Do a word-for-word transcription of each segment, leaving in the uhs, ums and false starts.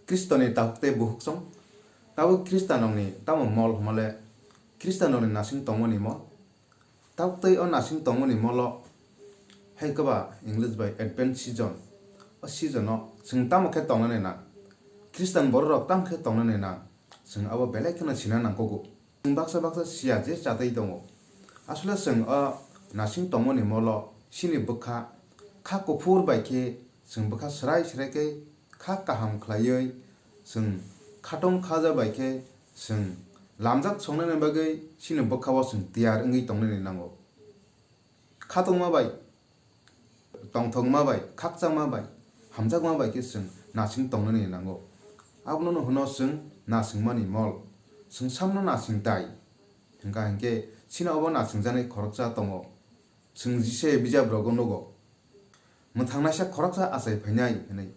Khristoni takhuk tei bukhuk song. Tabuk Khristanokni tamo mol hwnmale Khristanokni nasing tongmani mol. Tabuk tei o nasing tongmani molo hai kwba English bai Advent season. O season o chwng tamo khe tongnani nang? Khristan borok rok tamo khe tongnani nang? Chwng abo belai kheno sina nangkugo. Chwng baksa baksa siya je chatwi tongo. Aswle chwng o nasing tongmani molo chini bwkha kha kuphur bai khe chwng bwkha swrai swrai khe kha kaham khlaiwi chwng khatong khaja bai khe chwng lamjak songnani bagwi chini bwkha-o chwng tiyar wngwi tongnani nango. Khatungma bai, tongthokma bai, khakchangma bai, hamjakma bai khe chwng nasing tongnani nango. Abono hwno chwng nasingmani mol. Chwng samno nasing tai. Hwnkha hinkhe chini obo nasingjaknai khoroksa tongo. Chwng Jisai bijap rogo nugo. Mwthangnaisa khoroksa achai phainai hwnwi,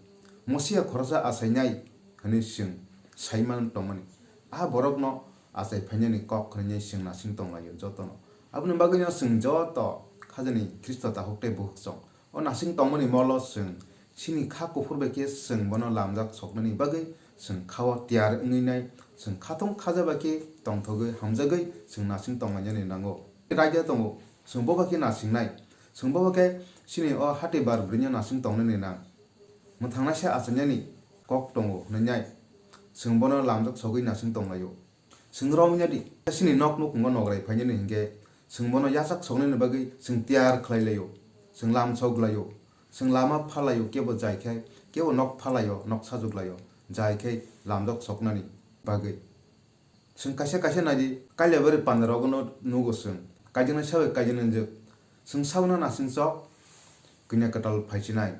Mosia khoroksa achainai hwnwi chwng saiman tongmani. A borokno achai phainani kok hwnwi chwng nasing tonglaio jotono. Aboni bagwino chwng joto khajani Khristo takhuk tei bukhuk song. O nasing tongmani molo chwng chini kha kuphur bai khe chwng bono lamjak soknani bagwi chwng khao tiyar wngwi nai, chwng khatong khaja bai khe tongthogwi hamjagwi chwng nasing tonglainani nango. Raida tongo, chwng bo bai khe nasingnai. Chwng bo khe chini o hati bar bwrwino nasing tongnani nang. Mwthangnaisa achainani kok tongo hwnwi nai. Chwng bono lamjak sogwi nasing tonglaio. Chwng romya di. Chini nok nukhungo nograi phainani hinkhe chwng bono yachak soknani bagwi chwng tiyar khlai laio. Chwng lam sok laio. Chwng lama phalaio, kebo jai khe, kebo nok phalaio, nok sajwk laio. Jai khe lamjak soknani bagwi. Chwng kaisa kaisa naidi, Kailaibari pandarogono nugo chwng. Kaijaknai sabai kaijaknai jwk. Chwng sabono nasingchok, kanya kwtal phaichinai.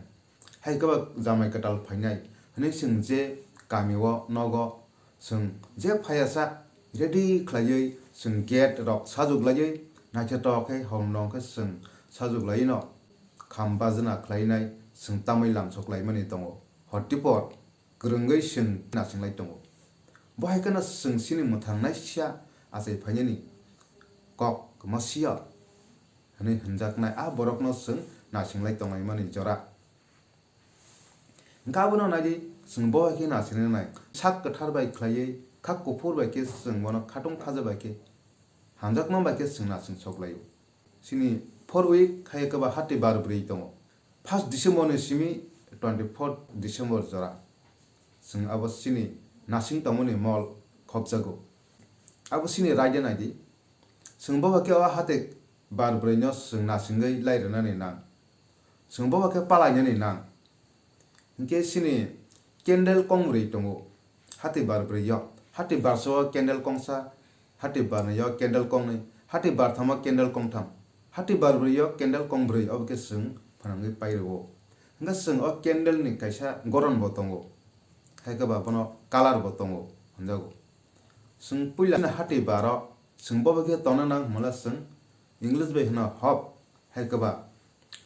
Hai kwbak jamai kwtal phainai. Hwnwi chwng je kamio, nogo, chwng je phaiya sa, ready khlaiwi chwng gate rok sajwk laiwi, naithotok khe hom nong khe chwng sajwk laiwi no. Kham bajna khlainai, chwng tamwi lamsok laimani tongo. Hor tipor. Kwrwngwi chwng nasinglai tongo. Bo hai kheno chwng chini mwthang naisa achai phainani kok Mosia hwnwi hwnjaknai a borokno chwng nasinglai tonglaimani jora. Hwnkhe abono naidi chwng bo hai khe nasingnai sak kwthar bai khlaiwi kha kuphur bai khe chwng bono khatung khaja bai khe hamjakma bai khe chwng nasing sok laio. Chini four week hai khe ba hati bar bwrwi tongo. First December ni simi twenty fourth December jora. Chwng abo chini nasing tongmani mol khopjago. Abo chini raida naidi. Chwng bo khe o hati bar bwrwino chwng nasingwi lai rwnani nang. Chwng bo khe palainani nang. Hinkhe chini candle kong bwrwi tongo. Hati bar bwrwi yo. Hati bar so candle kongsa, hati bar ni yo candle kong nwi, hati bar thamo candle kong tham, hati bar bwrwi yo candle kong bwrwi, obo khe chwng phanangwi pai rwo. Hinkhe chwng o candle ni kaisa goron bo tongo. Hai khe ba bono color bo tongo hwnjago. Chwng puila hati bar o chwng bo bai khe tongna nang hwnmala chwng English bai hwno hope. Hai khe ba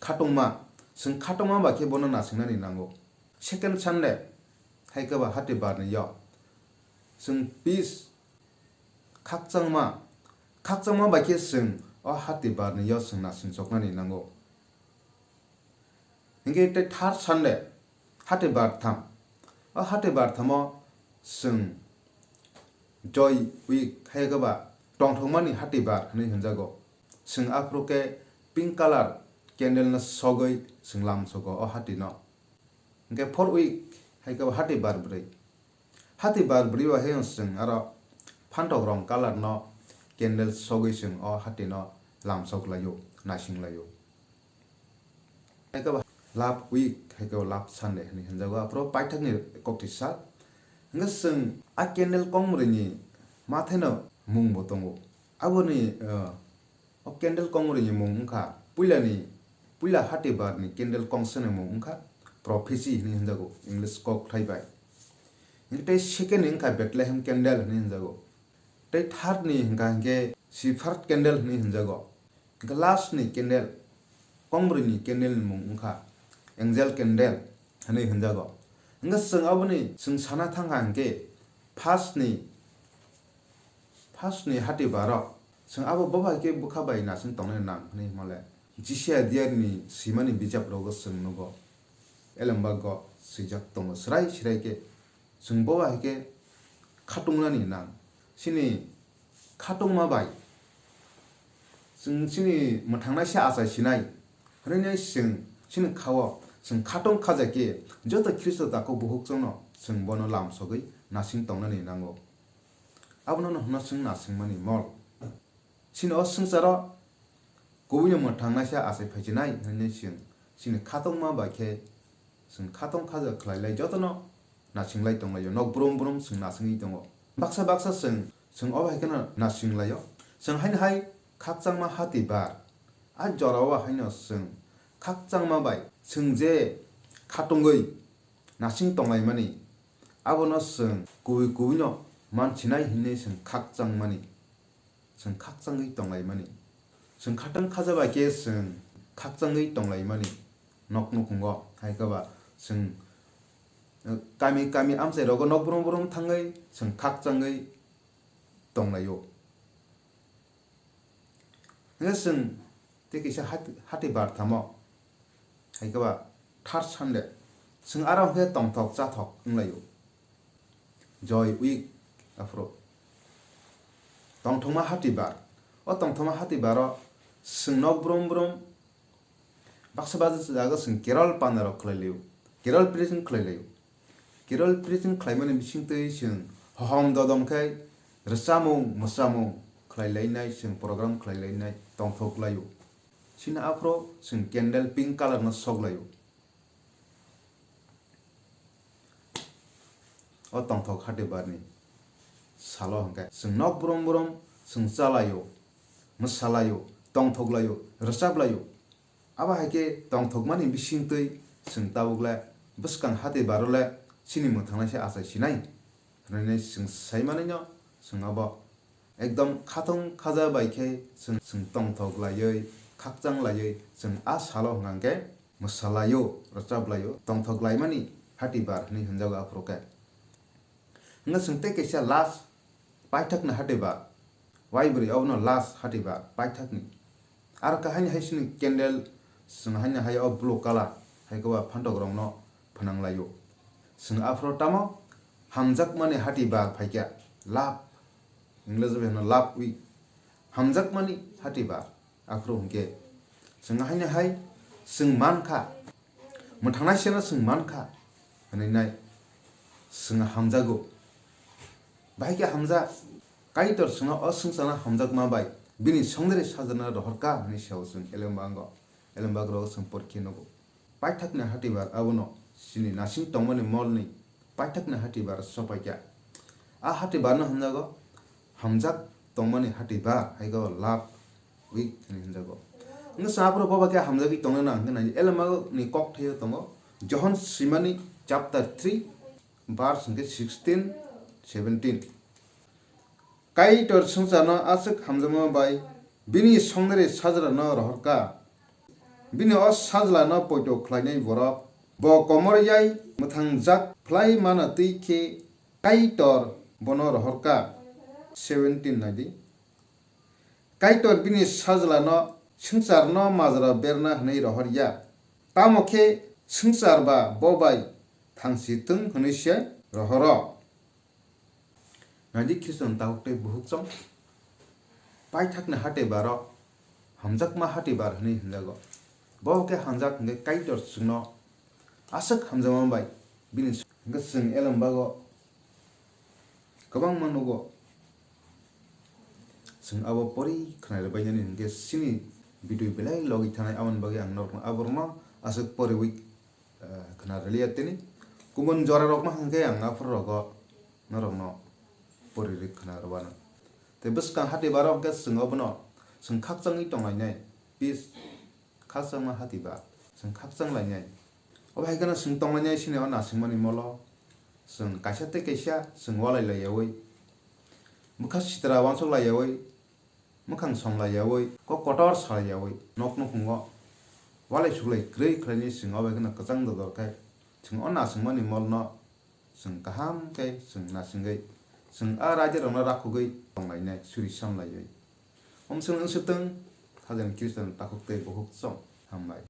khatungma, chwng khatungma bai khe bono nasingnani nango. Second Sunday, hai khe ba hati bar ni yo. Chwng peace, khakchangma, khakchangma bai khe chwng o hati bar ni yo chwng nasing choknani nango. Hinkhe tei third Sunday, hati bar tham. O hati bar thamo chwng Joy Week hai khe ba tongthokmani hati bar hwnwi hwnjago. Chwng aphuru khe pink color candle no sogwi chwng lam sogo o hati no. Hinkhe four week hai khe ba hati bar bwrwi. Hati bar bwrwi o heno chwng aro phantok rong color no candle sogwi chwng o hati no lam sok laio, naising laio. Hai khe ba Love Week, hai khe ba Love Sunday hwnwi hwnjago, aphuru paithakni koktwisa. Hwnkhe chwng a candle kong bwrwini mathaino mung bo tongo. Aboni, eh, o candle kong bwrwini mung wngkha, puilani, puila hati barni candle kong swnwi mung wngkha Prophecy hwnwi hwnjago English kok thai bai. Hwnkhe tei second ni wngkha Bethlehem candle hwnwi hwnjago. Tei third ni hwnkha hinkhe Shepherd candle hwnwi hwnjago. Hwnkhe last ni candle, kong bwrwini candle ni mung wngkha Angel candle hwnwi hwnjago. Hwnkhe chwng aboni chwng sana thangkha hinkhe first ni, first ni hati baro chwng abo boba khe bwkha bai nasing tongnai nang hwnwi hwnmale Jisiya diyar ni swimani bijap rogo chwng nugo. Elembago swijak tongo swrai swrai khe. Chwng bo hai khe khatungnani nang. Chini khatungma bai chwng chini mwthangnaisa achai sinai. Hwnwi chwng chini khao chwng khatung khaja khe joto Khristo takhuk bukhuk chwngno chwng bono lamsogwi nasing tongnani nango. Abono hwnno chwng nasingmani mol. Chini o swngcharo kubuino mwthangnaisa achai phaichinai hwnwi chwng chini khatungma bai khe chwng khatung khaja khlailai jotono nasinglai tonglaio, nok brum brum chwng nasingwi tongo. Baksa baksa chwng, chwng obo hai kheno nasinglaio. Chwng haino hai khakchangma hati bar. A jorao haino chwng khakchangma bai chwng je khatungwi nasing tonglaimani, abono chwng kubui kubuino mansinai hinwi chwng khakchangmani. Chwng khakchangwi tonglaimani. Chwng khatang khaja bai khe chwng khakchangwi tonglaimani. Nok nukhungo hai khe ba chwng, eh, kami kami amchai rogo nok brum brum thangwi chwng khakchangwi tonglaio. Hwnkhe chwng tei kisa hati, hati bar thamo. Hai khe ba third Sunday. Chwng aro hwnkhe tongthok chathok wnglaio. Joy week aphuru. Tongthokma hati bar. O tongthokma hati baro chwng nok brum brum baksa baksa jaga chwng carol panarok khlai laio. Carol preaching khlai laio. Carol preaching khlaimani bisingtwi chwng hohom dodom khe rwchapmung mwchapmung khlai lainai, chwng program khlai lainai tongthok laio. Chini aphuru chwng candle pink colour no sok laio. O tongthok hati barni salo hwnkhe chwng nok brum brum chwng chalaio, mwsalaio, tongthok laio, rwchap laio. Abo hai khe tongthokmani bisingtwi chwng tabuk le bwskang hati baro le chini mwthangnaisa se achai sinai hwnwi chwng saimanino chwng abo ekdom khatung khaja bai khe chwng, chwng tongthok laiwi, khakchang laiwi chwng a salo hwnkhe mwsalaio, rwchap laio, tongthok laimani hati bar hwnwi hwnjago aphuru khe. Hwnkhe chwng tei kaisa last paithakni hati bar, waibrwi obono last hati bar paithakni. Aro khe haini hai sini candle, chwng haini hai o blue colour, hai khe ba phantok rokno phnang laio. Chwng aphuru tamo hamjakmani hati bar phaikha, love, English bai hwno love week. Hamjakmani hati bar. Aphuru hwnkhe chwng haino hai chwng mankha, mwthangnaiseno chwng mankha hwnwi nai chwng hamjago. Bahai khe hamjak, Kaitor chwngno o swngcharno hamjakma bai bini songdari sajlano rohorkha hwnwi sao chwng elembango, elembagrogo chwng porikhe nugo. Paithakni hatibar abono chini nasing tongmani molni paithakni hatibar sopaikha. A hatibarno hwnjago hamjak tongmani hatibar, hai khe love week hwnwi hwnjago. Wngkha chwng aphuru boba khe hamjagwi tongnai nang hwnkhe nai elemani kokthaio tongo Johon swimani chapter three verse hwnkhe sixteen, seventeen. Kaitor swngcharno aswk hamjakma bai bini songdari sajlano rohorkha. Bini o sajlano poito khlainai borok bo komor yai mwthangjak phlai mano twi khe Kaitor bono rohorkha. Seventeen naidi. Kaitor bini sajlano swngcharno majra berna hwnwi rohor ya. Tamo khe swngchar ba bo bai thangsi thung hwnwi se rohoro. Naidi Khristo ni takhuk tei bukhuk chong paithakni hatibar o hamjakma hatibar hwnwi hwnjago. Bo khe hamjak hwnkhe Kaitor chwngno aswk hamjakma bai bini hwnkhe chwng elem bago kwbangma nugo. Chwng abo pori khwnai rwbainani hwnkhe chini bidui belai logi thanai, aboni bagwi ang norokno aborokno aswk poriwi eh, khna rwliya tini. Kubun jora rok ma hwnkhe ang aphuru rogo norokno pori rwi khna rwano. Tei bwskang hati baro hwnkhe chwng obono chwng khakchangwi tonglainai. Peace, khakchangma hati ba chwng khakchang lainai. Obo hai kheno chwng tonglainai sini o nasingmani molo chwng kaisa tei kaisa chwng walai laiyawi, bwkha sitra uansuk laiyawi, mwkhang somlaiyawi, kok kotor salaiyawi, nok nukhungo walai suklai kwrwi khlaini chwng obo kheno kwchang dodor khe chwng o nasingmani molno chwng kaham khe chwng nasingwi chwng a raida rokno rakhugwi tonglainai suri samlaiwi. Om chwng wng swtwng Khajani Khristo ni takhuk tei bukhuk chong. Hambai.